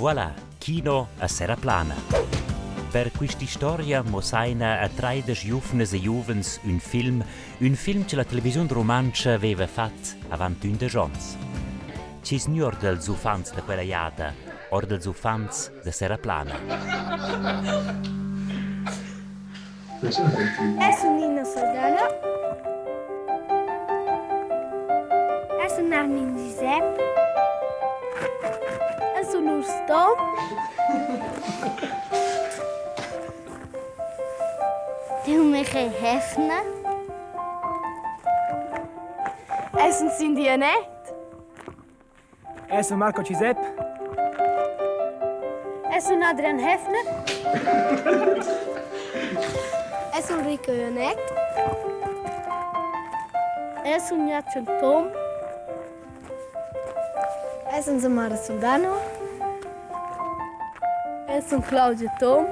Voilà, kino a Seraplana. Per quist'istoria mossaina a traidesch giuvnas e giuvens ün film, ün film che la televisiun rumantscha veva fat avant ündesch ons. Chi gnü or dals uffants da quella jada, or dals uffants da Seraplana. Es un Nino Saldana. Es un Armin Giusep. Es un urs Tom. Du Michael Hefner. Es un Cindy Annette. Es un Marco Cisep. Es un Adrian Hefner. Es un Rico Jonet. Es un Jachen Tom. Es un Samara Soldano. Es un Claudio Tom.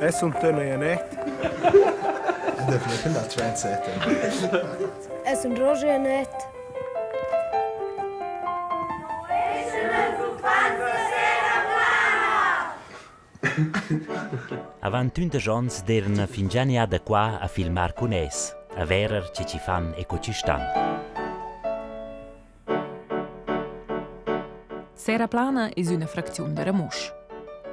Es un Töna Janet. La trendsetter. Es un Roger Janet. Avant ündesch ons d'eirna fingià gnada qua a filmar cun es, a verer che chi fan e co chi stan. Seraplana es üna fracziun da Ramosch.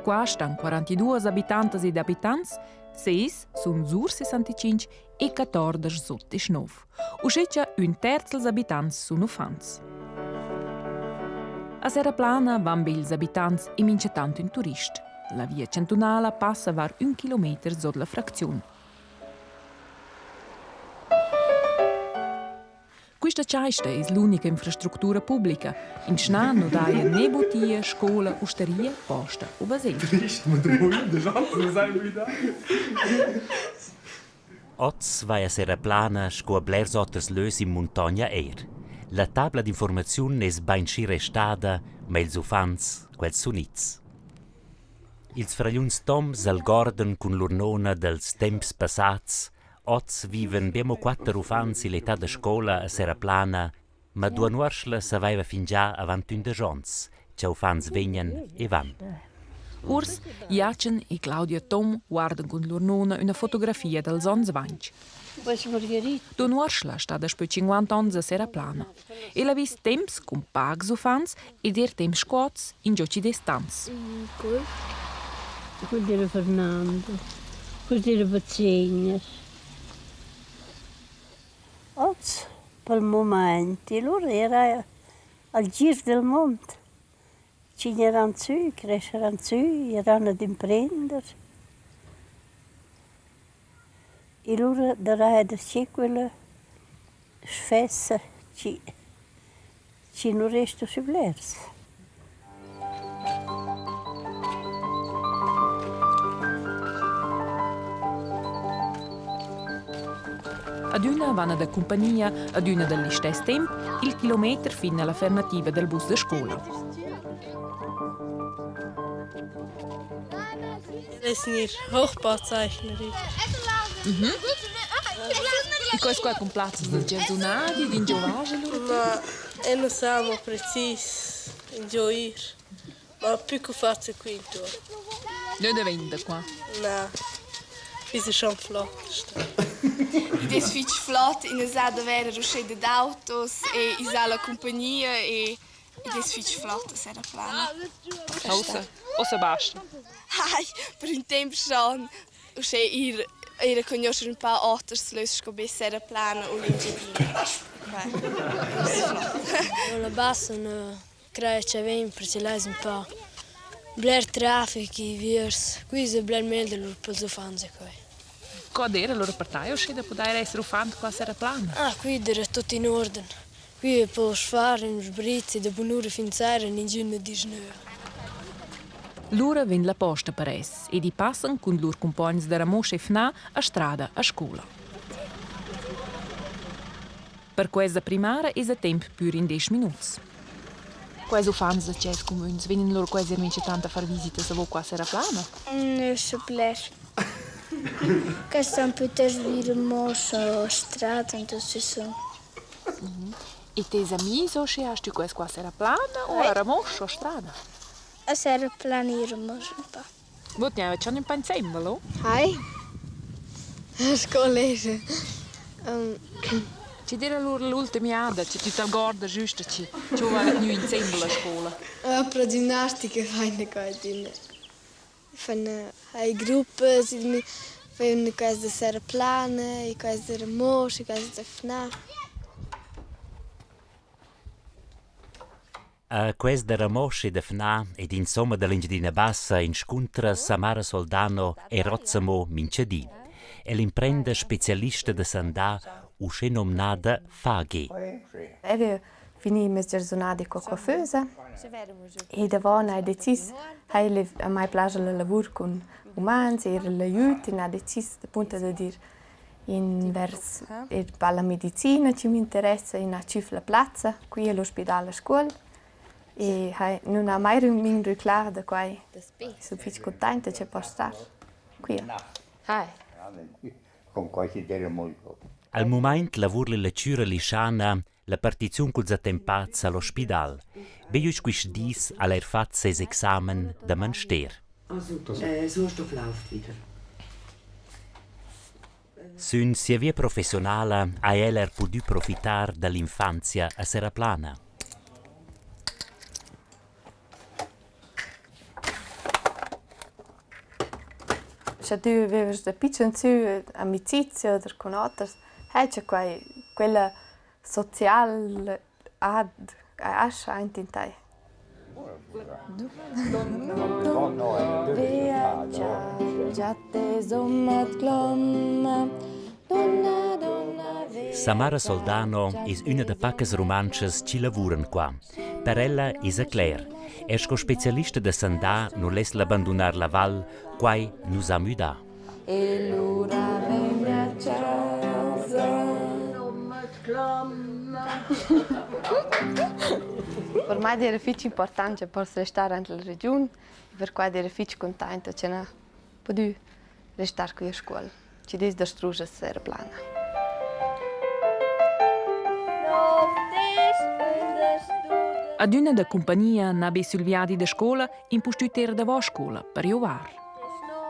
Qua stan 42 abitantas ed abitants, seis sun sur 65 e 14 sut 19. Uschè cha ün terz dals abitants sun uffants. A Seraplana van be ils abitants e minchatant ün turist. La via chantunala passa var ün kilometer sot la fracziun. Quista chaista es l'unica infrastructura publica. In Schnà nu daja ne butia, scoula, usteria, posta u baselgia. Oz vaja Seraplana sco a blers oters lös in muntogna eir. La tabla d'infuormaziun es bainschi restada, ma ils uffants, quels sun its. Ils fragliuns Tom s'algordan cun lur nona dals temps passats Oz vivan be amo quatter uffants ill'età da scoula a Seraplana, ma Duonn'Uorschla savaiva fingià avant ündesch ons cha uffants vegnan e van. Urs, Jachen e Claudia Thom guardan cun lur nona üna fotografia dals ons avanc. Duonn'Uorschla sta daspö 50 ons a Seraplana. Ella ha vis temps cun pacs uffants ed eir temps scuots ingio chi'd es tants. Quel era Fernando, quel era Bazegnas. Oz, pel mumaint, lura era al gir del mond. Chi gniran sü, crescheran sü, iran ad imprender. E lura darà darcheu quella sfessa chi chi nu resta sü blers. Adüna van da cumpagnia, adüna dal listess temp, il kilometer fin alla fermativa dal bus da scoula. Es gnir Hochbauzeichnerin. Mhm. E quest qua cun plazzas da giardunadi, d'ingiovagia lura? Ma eu nu sa amo precis ingio ir. Ma pü cu fazza quinto. Nö davent da qua? Na, füss schon flot sta. Id es fich flot, i nu sa da verer uschè dad autos e i sa la cumpagnia e Id es fich flot a Seraplana. Ossa, ossa basta. Ai, per ün temp schon. Uschè ir ir a cugnuoscher ün pa oters lös sco be Seraplana u l'Engiadina. La bassa nu crai cha vegn perche là es ün pa bler trafic e viers. Qui es bler meglder lur pels uffants e quai. Co d'eira lura per tai uschè da pudair esser uffant qua a Seraplana? Ah, qui d'eira tuot in uorden. Qui poss far ün sbrizi da bunura fin saira ningün nu disch nöa. Lura vegn la posta per es ed i passan cun lur cumpogns da Ramosch e Fnà a strada a scoula. Per questa primara es a temp pür in desch minuts. Quels uffants da tschels cumüns vegnan lur quasi minchatant a far visitas a vo qua a Seraplana? Nö so bler. Quest han pütost vi Ramosch o Strada, int süsum. E tes amis o sche hast du quest qua Seraplana o a Ramosch o a Strada? A Seraplana e Ramosch un po. Vot gnava schon ün pa insembel, o? Hai. Scolesa. Um, Chi d'eira lura l'ultima jada chi tü t'algorda güsta chi chi ho gnü insembel a scoula? Pro gimnastica faina qua adüna. Fan hai gruppas, fan quels da Seraplana e quels da Ramosch e quels da Fnà. A quest da Ramosch e da Fnà ed insomma dall'Engiadina Bassa inscuntra Samara Soldano e Rozzamo mincha di. El imprenda specialista da sandà uschè nomnada Fagi. Aveva finì mes giarsunadi co coiffeuse e davon hai decis, hai a mai plascha la lavur cun umans, era l'aiut, e ha decis appunto da dir invers er per la medicina chi m'interessa, in ha tschüf la plazza qui all'ospidal a Scuol e hai nun ha mai m'inrüclà da quai. Sun fich cuntainta che poss star qui. Hai. Con quasi dire molto. Al mumaint lavur'la la chüra lischana la partiziun culs attempats al ospidal. Be güst quists dis ha'l eir fat seis examen da manster. Also, Sauerstoff läuft wieder. Sün sia via professiunala ha el eir pudü profitar da l'infanzia a Seraplana. Scha tü vivas da pitschen sü amicizia oder cun oters, hai cha quai quella social ad ascha aint in tai. Samara Soldano es üna da pacas Rumantschas chi lavuran qua. Per ella esa cler, er sco specialista da sandà nu less'la bandunar la val, quai nu s'ha müdà. E lura vegn a chasa. Per mai era fich important che poss restar aint la regiun e perquai d'eira fich cuntainta che n'ha pudü restar qui a Scuol, chi'd es dastrusch a Seraplana. Adüna da cumpagnia n'ha be sül viadi da scoula impustüt eir davo scoula per giovar.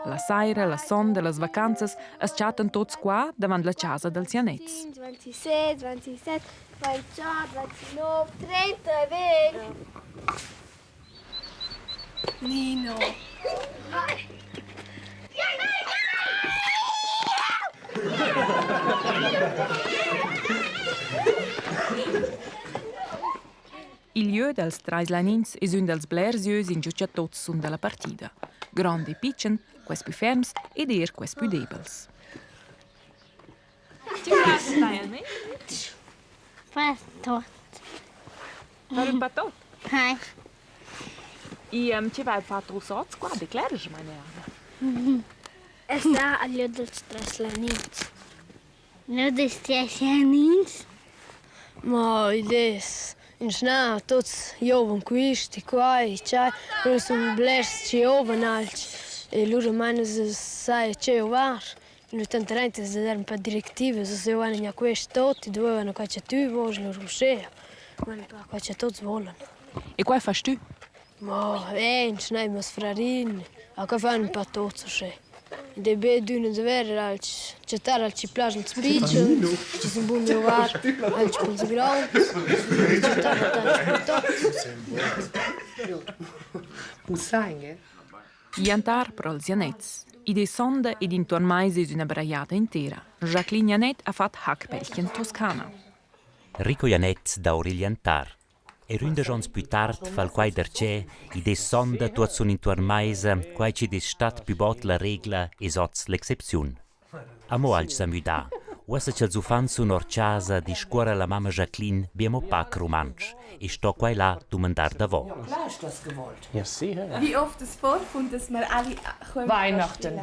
La saira, la sonda, las vacanzas as chattan tuots qua davant la chasa dals Janets. 26, 27, 28, 29, 30, 20. Nino. Il lieu dals trais lanins es ün dals blers lieus ingio cha tuots sun da la partida. Grond e pitschen, quels pü ferms ed eir quels pü debels. Patot. Far ün patot? Hai. I che vai fat uss qua? Decleresch meine Es sta al lieu dels tres lanins. Lieu dels tres lanins? Ma id es inschnà tuots giovan quist e quai e tschai. Lura sun blers chi giovan alch e lura maina sai che giovar. In tanterent es da dar ün pa directivas, ussa eu van gnà quest tot e dovevano qua cha tü voust, lur uschea. Ma qua cha tuots volan. E quai fast tü? Ma inschnà meis frarin, a qua fan ün pa tuots uschè. Id es be d'üna da verer alch chattar alch chi plasch als pitschens, chi sun bun da giovar, alch pels gronds, chattar alch per tuots. Giantar pro'ls Janets. Id es sonda ed intuorn mais es üna brajada intera. Jacqueline Janet ha fat hackbällchen toscana. Rico Janett da Origliantar. Eir ündesch ons plü tard fa'l quai darcheu, id es sonda tuot sun intuorn maisa, quai chi'd es stat plü bod la regla es hoz l'excepziun. Amo alch s'ha müdà. Uossa cha'ls uffants sun our chasa discuorra la mamma Jacqueline be amo pac rumantsch e sto quai là dumandar davo. Wie oft es vorkommt, dass wir alle kommen Weihnachten.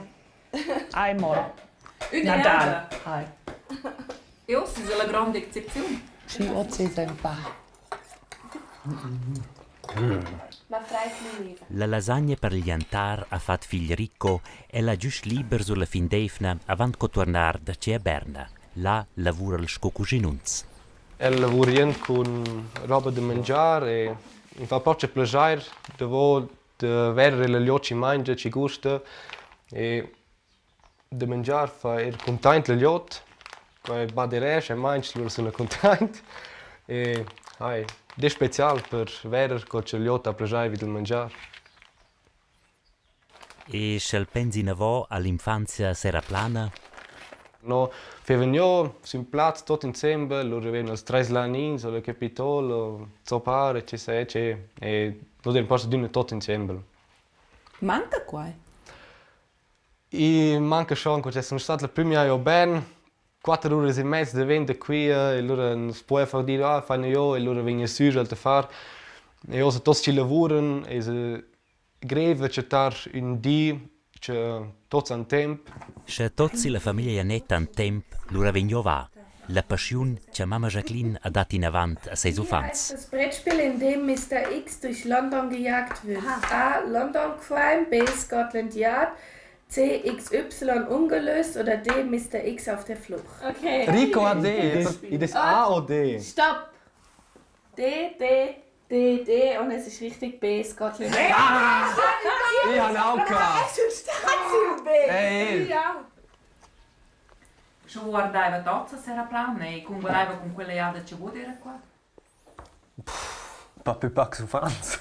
Einmal. Nadal. Hi. E uss es la gronda excepziun. Sì, oz es ün pa. La lasagna per il giantar ha fat figl Rico. El ha giust liber sur la fin d'eivna avant co tuornar da tschè a Berna. Là lavura'l sco cuschinunz. El lavura jent cun roba da mangiar e mi fa propcha plaschair davo da verer la glieud chi mangia, chi gusta e da mangiar fa eir cuntaint la glieud. Quai baderesch e mangia, lura suna cuntaint e hai, ed es special per verer co cha la glieud ha plaschair vi dal mangiar. E sch'el pensa inavò all'infanzia a Seraplana? No fevan giò sün plaz tuot insembel, lura vegnan els trais lanins o la capitol o zoppar e che sai che e nus eran propi adüna tuot insembel. Manca quai? I manca schon, cur che sun stat la prüma jada bain, quatter uras e mez davent da quia e lura nu's po far dir: «Ah, faina giò» e lura vegna sü da far. E uossa tuots chi lavuran esa Grev da chattar ün di che tuots han temp. Sche tuots illa famiglia Janett han temp, lura vegn giovà la paschiun cha mamma Jacqueline ha dat inavant a seis Wie uffants. heißt das Brettspiel, in dem Mister X durch London gejagt wird? A. London Crime, B. Scotland Yard, C. XY ungelöst oder D. Mister X auf der Flucht? Okay. Rico a D. Id es A o D? Stopp! D, D, D, D und es ist richtig B, Scotland. Ah! Ich habe auch gehabt. Hey. Ja. Sche guardaiva tots a Seraplana e congualaiva cun quella jada che vus era qua? Pa pü pacs uffants.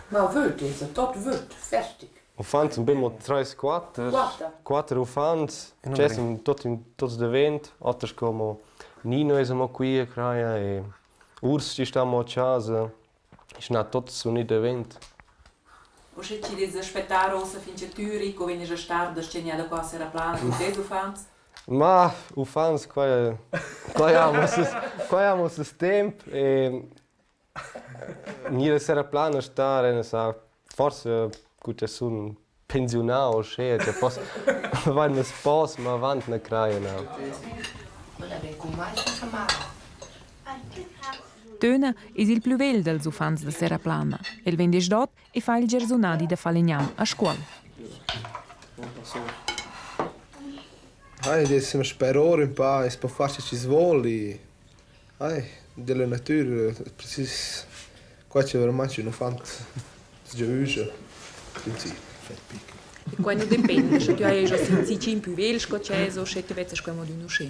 Ma vöd esa, tot vöd, fertig. Uffants sun be mo trais, quatter. Quatter. Quatter uffants, che sun tot in tots davent, oters como Nino es amo qui a craja e Urs chi sta amo a chasa, es nat tot sunì davent. Uschè chi dess aspettar uossa fin cha tü Rico vegnas a star da tschegnar da qua a Seraplana cun teis uffants? Ma uffants quai quai amo ses quai amo ses temp e gnir a Seraplana a star e sa forsa cu cha sun pensiunà uschea cha poss vain meis pos, ma avant na craja na. Töna es il plü vegl dals uffants da Seraplana. El vegn desdot e fa il giarsunadi da falegnam a Scuol. Ai, dessem sperar ün pa, es po far che chi's voul e ai, della natüra precis Qua c'è veramente un uffant sgiavüscha. Sì, fat pic. E quai nu dependa, sche tu hai già senti in più vegl sco ch'es o sche ti vezzas quai mo d'ün uschè.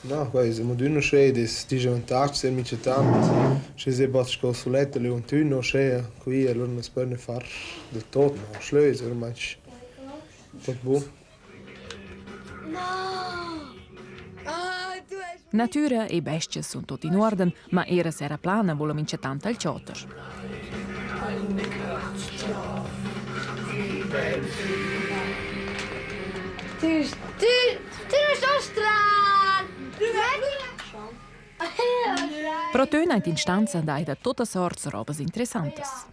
No, quai es amo d'ün uschè ed es disavantatg se minchatant sche se bod sco suletta l'untün uschè qui allura nu's po far del tot, ma uschè es veramente tot bun. Natüra e bestias sun tuot in uorden, ma era Seraplana voula minchatant al choter. Tu, tu, tu sto stran! Pro Töna in stanza dai da tuottas sorts robas interessantas.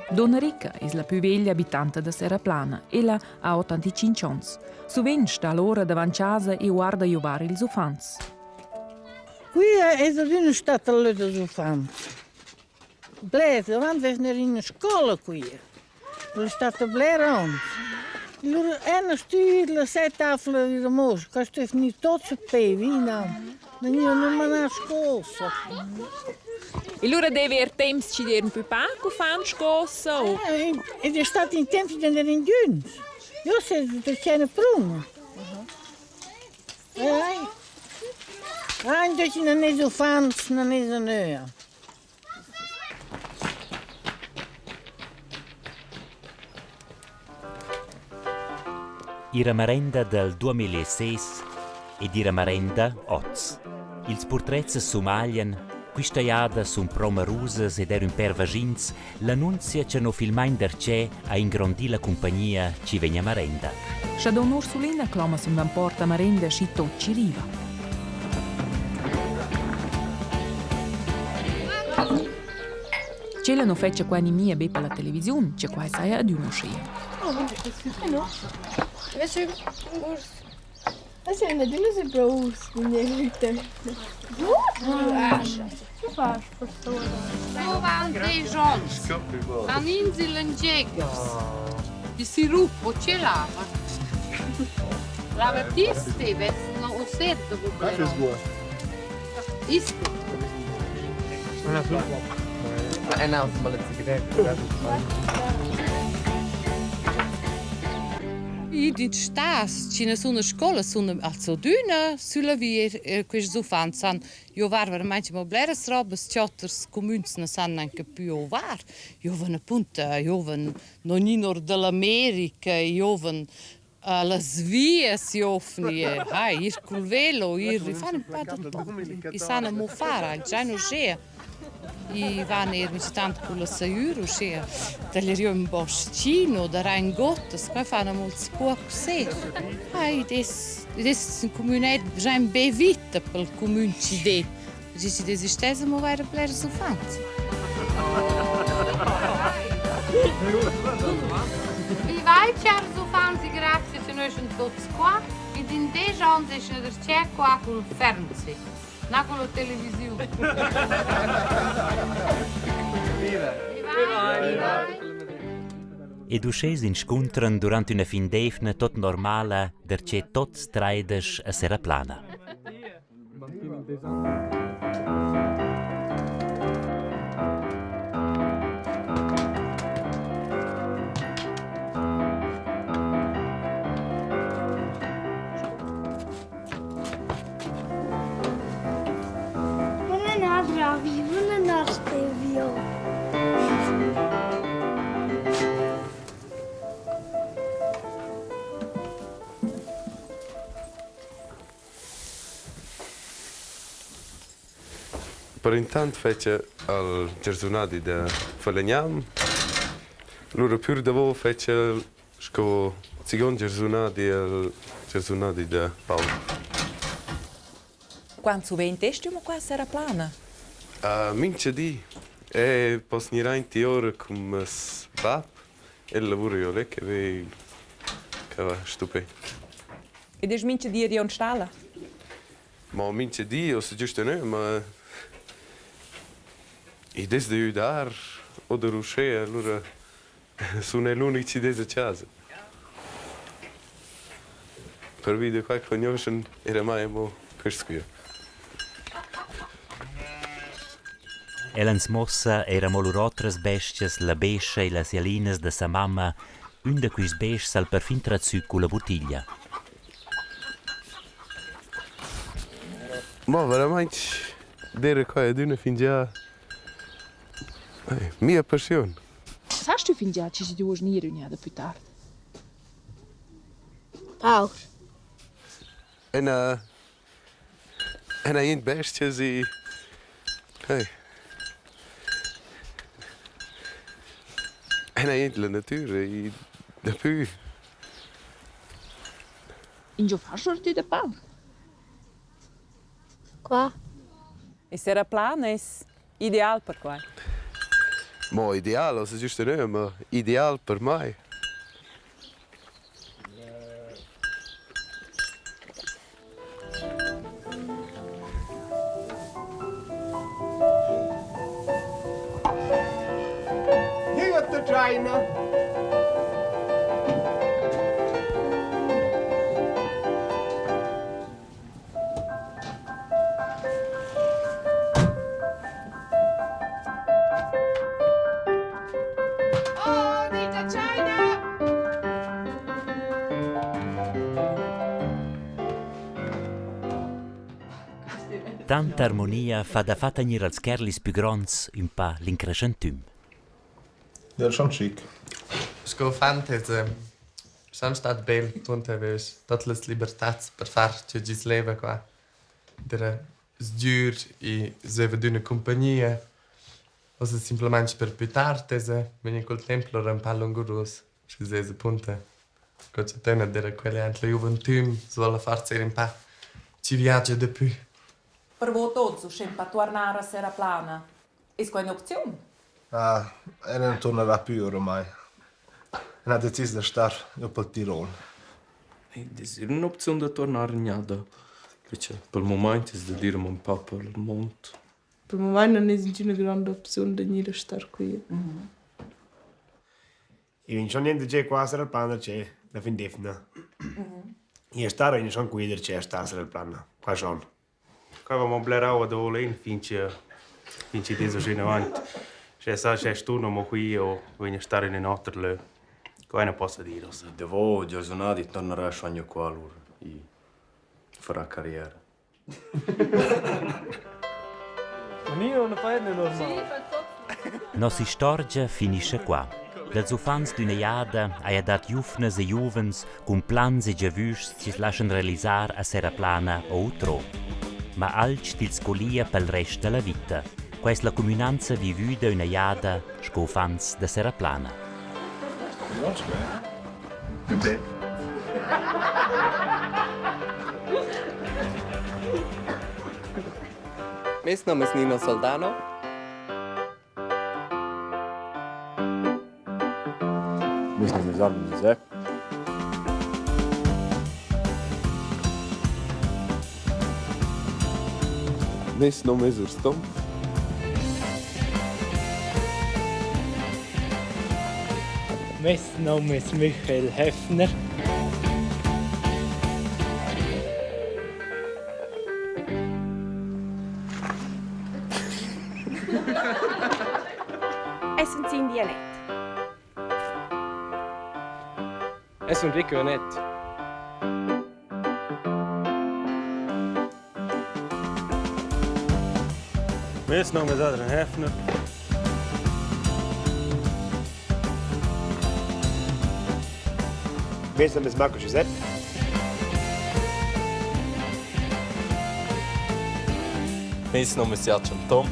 Donna Rica es la pü veglia abitanta da Seraplana. Ella ha 85 ons. Suvent sta l'ora davant chasa e guarda giovar ils uffants. Qui es adüna stat al lö dals uffants. Blers avant vegner in scoula quia. El es stat bler ons. Lura ena stü la settafla di Ramosch, qua stess gnir tuots a pe vina. Non gnir manà a scossa. E lura deve er temps chi d'eran pü pac uffants scossa o? Ed è stat in temps d'andar ingüns. Io se da cena pruna. Ai. Ah, invece non es uffants, non es nöa. Ir a marenda dal 2006 ed ir a marenda oz. Ils purtrets sumaglian, quista jada sun promarusas ed eir ün pêr vaschins l'annunzia cha no filmain darcheu ha ingrondì la cumpagnia chi vegn a marenda. Scha don Ursulina cloma sün van porta marenda schi tot chi riva. Tschella nu fetscha qua nimia be per la televisiun, cha quai saja adüna uschea. Es adüna sü prous Giuvan desch ons han ins il Langeghers. Il sirup o che lava. Lava tisti vess no o ser dopo bler. Isto. I dit stas chi na sun a scoula sun also adüna sülla via quists uffants han giovar veramaing amo bleras robas ch'oters cumüns na san gnanca pü giovar. Giovan apunta, giovan non or da l'America, giovan a las vias giovni, hai, ir cul velo, ir, i fan ün pa da tuot. I san amo far alch, già uschea. I van eir minchatant culla sajür uschea tagliariu ün bos-chin o darà ün gottas, qua fan amo ils cuocs eir. Hai, id es id es ün cumünet già in be vita pel cumün chi dé. Perche chi'd es istess amo vaira blers uffants. Vivai chars uffants e grazia cha noi sun tuots qua ed in desch ons eschna darcheu qua cul Fernseh. Na con la televisiun. Ed uschè s'inscuntran durant üna fin d'eivna tot normala darcheu tots traidesch a Seraplana. Buna Ravi, buna not Silvio. Per intant fetscha al giarsunadi da falegnam. Lura pür davo fetscha el sco seguond giarsunadi al giarsunadi da paur. Quant suvent est tü amo qua a Seraplana? Mincha di. E poss gnir aint i ora cun meis bap. El lavura jo lec e vei che va stupend. Ed es mincha di ir giò in stalla? Ma mincha di, ussa giusta nö, ma id es da güdar oder uschea, alura sun eu l'unic chi'd es a chasa. Pervi da quai cugnuoschan era mai amo quist sgür. El ans muossa eir amo lur otras bes-chas, la bescha e las jallinas da sa mamma. Ün da quists beschs ha'l perfin trat sü culla buttiglia. Ma veramaing d'eira quai adüna fingià mia paschiun. Sast tü fingià chi chi duos gnir ün jada plü tard? Paur. Ena ena jent bes-chas e hey. Ena jent la natüra e dapü. Ingio fast lura tü da paur? Qua. E Seraplana es ideal per quai. Mo ideal, ussa giusta nö, ma ideal per mai. China. Tanta armonia fa dafatta gnir als kerlis pü gronds ün pa l'increschantüm. Ja, schon schic. Sco uffant esa schon stat bel cunter vus tuot las libertats per far che chi's leva qua. D'eira sgür e zieva d'üna cumpagnia. Ussa simplamaing per pü tard esa vegni cul temp lura ün pa lungurus, schi s'esa apunta co cha tena d'eira quella ant la giuventüm s'voula far eir ün pa chi viagia dapü. Per vo tots uschè ün pa tuornar a Seraplana. Es quai ün'opziun? Ah, eu non turnerà più ormai. Eu ha decis da star giò pel Tirol. Ed es eir ün'opziun da tuornar gnada, perche pel mumaint es da dir amo ün pa pel muond. Pel mumaint nun es ingüna gronda opziun da gnir a star quia. I vegn schon niente che qua sarà il plan che la fin d'eivna. I star in schon quider che star sarà il plan. Qua schon. Qua va mo bler aua da voler in fin che fin chi dess uschè inavant. Sche sa sche stun amo qui o vegn a star in ün oter lö. Quai nu possa dir ussa. Davo giarsunadi tornarà schon gnü qua alura i farà carriera. Nino non fa normal. Noss'istorgia finischa qua. Dals uffants d'üna jada haja dat giuvnas e giuvens cun plans e giavüschs chi's laschan realisar a Seraplana o utrò. Ma alch tils collia pel rest da la vita. Quai es la cumünanza vivüda üna jada sco uffants da Seraplana. Meis nom es Nino Soldano. Meis nom es Armin Gisep. Meis nom es Urs Thom. Meis nom es Michael Häfner. Es ün sin dialect. Es ün Rico Net. Meis nom es Adrian Häfner. Meis nom es Marco Giuseppe. Meis nom es Jachen Thom.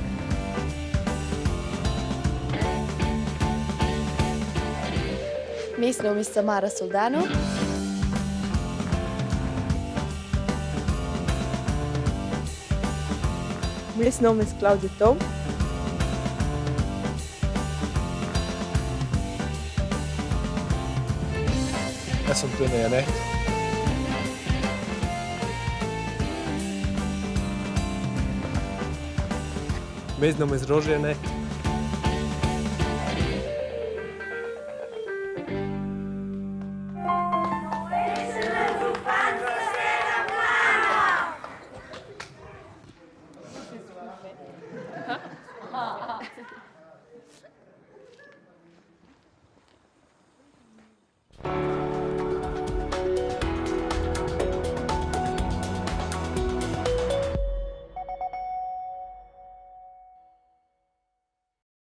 Meis nom es Tamara Soldano. Meis nom es Claudia Thom. Eu sun Töni Janett. Meis nom es Roger Janett.